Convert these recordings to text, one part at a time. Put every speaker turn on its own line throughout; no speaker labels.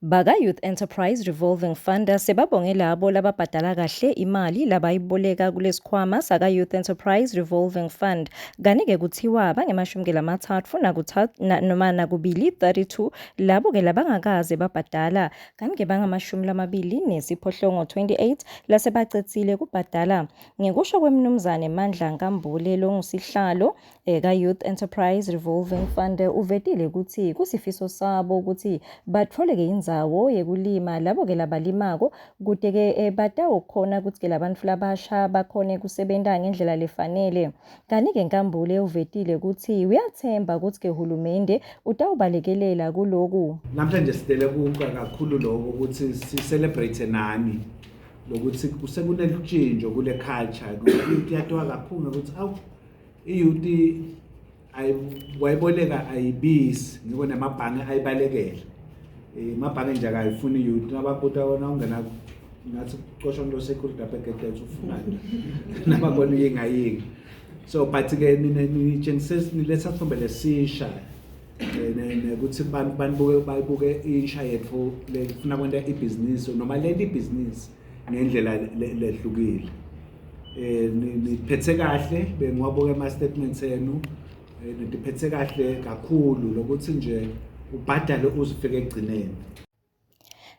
Baka-Youth Enterprise Revolving Fund sebabonge labo lababhadala kahle imali labayiboleka kulesikhwama saka-Youth Enterprise Revolving Fund. Kanti-ke kuthiwa bangemashumi lamathatfu noma nakubili 32 labo-ke labangakaze babhadala. Kanti-ke bangamashumi lamabili nesiphohlongo 28 lasebacedzile kubhadala. Ngekusho kwemnumzane Mandla Nkambule longusihlalo ka-Youth Enterprise Revolving Fund uvetile ukuthi kusifiso sabo ukuthi batfole-ke indzawo yekulima labo-ke labalimako kute-ke batawukhona ukuthi-ke labantfu labasha bakhone kusebenta ngendlela lefanele. Kanti-ke Nkambule uvetile ukuthi uyathemba ukuthi-ke hulumende utawubalekelela kuloku.
Namhlanje sidele kuka kakhulu lokho ukuthi si-celebrate nani lokuthi kusekunelutshintjo kule culture kuyatiwa kakhulu ukuthi awu i-youth wayiboleka ayibisi ngiko nemabhange ayibalekela emabhange nje akayifuni i-youth nabakuta wona ungena ngathi kucoshwa ngilo security lapha egedeni ufunani nababona uyingayingi so but-ke nina nitshengise niletha sithombe lesisha nekuthi bantu banibuke bayibuke insha yethu lefuna kwenta ibhizinisi noma lento ibhizinisi ngendlela lehlukile. Niphethe kahle bengiwabuka ama statements enu, niphethe kahle kakhulu lokuthi nje ubhadale uzifike ekugcineni.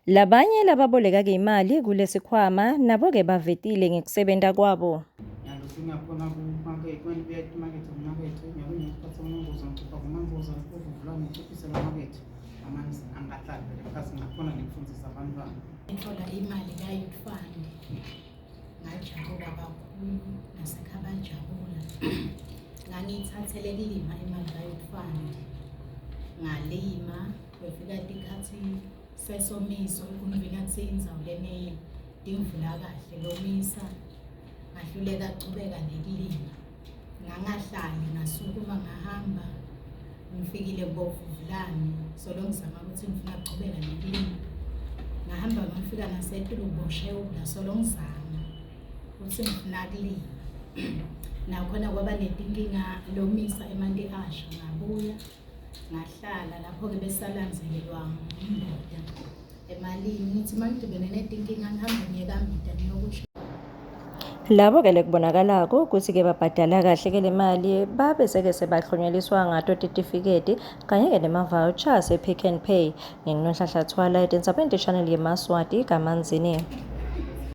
Labanye lababoleka-ke imali kulesikhwama nabo-ke bavetile ngekusebenta kwabo.
Nyalo singakhona kumakethe kuya etimakethe kumakethe nyalo ngesikhathi semangoza ngicupha kumangoza kuvuvula ngicuphise lamakethe amanzi angahlali vele phasi ngakhona nekufundzisa abantwana.
Ngithola imali ka-Youth Fund ngajabula kakhulu nasekhaya bajabula. Ngangiyithathele kulima imali ka-Youth Fund ngalima kwefika tikhathi sesomiso eGumbi indzawo lene timvula kahle lomisa ngahluleka kuchubeka nekulima. Ngangahlali ngasukuma ngahamba ngifikile kubovuvulane solo ngizama ukuthi ngifuna kuchubeka nekulima. Ngahamba ngafika nasetulu kuboshewula solo ngizama ukuthi ngifuna kulima. Nakhona kwaba netinkinga lomisa emanti asha ngabuya ngahlala lapho-ke besalandzelelwa ngundoda emalini ngithi uma ngidibene netinkinga ngihambe ngiye kaMbida ngiyokusho.
Labo-ke lekubonakalako kutsi-ke babhadala kahle-ke le mali babe seke sebahlonyeliswa ngato titifiketi kanye-ke nema-vouchers e-Pick n Pay. NginguNonhlanhla Thwala etindzabeni te-Channel yemaSwati kaManzini.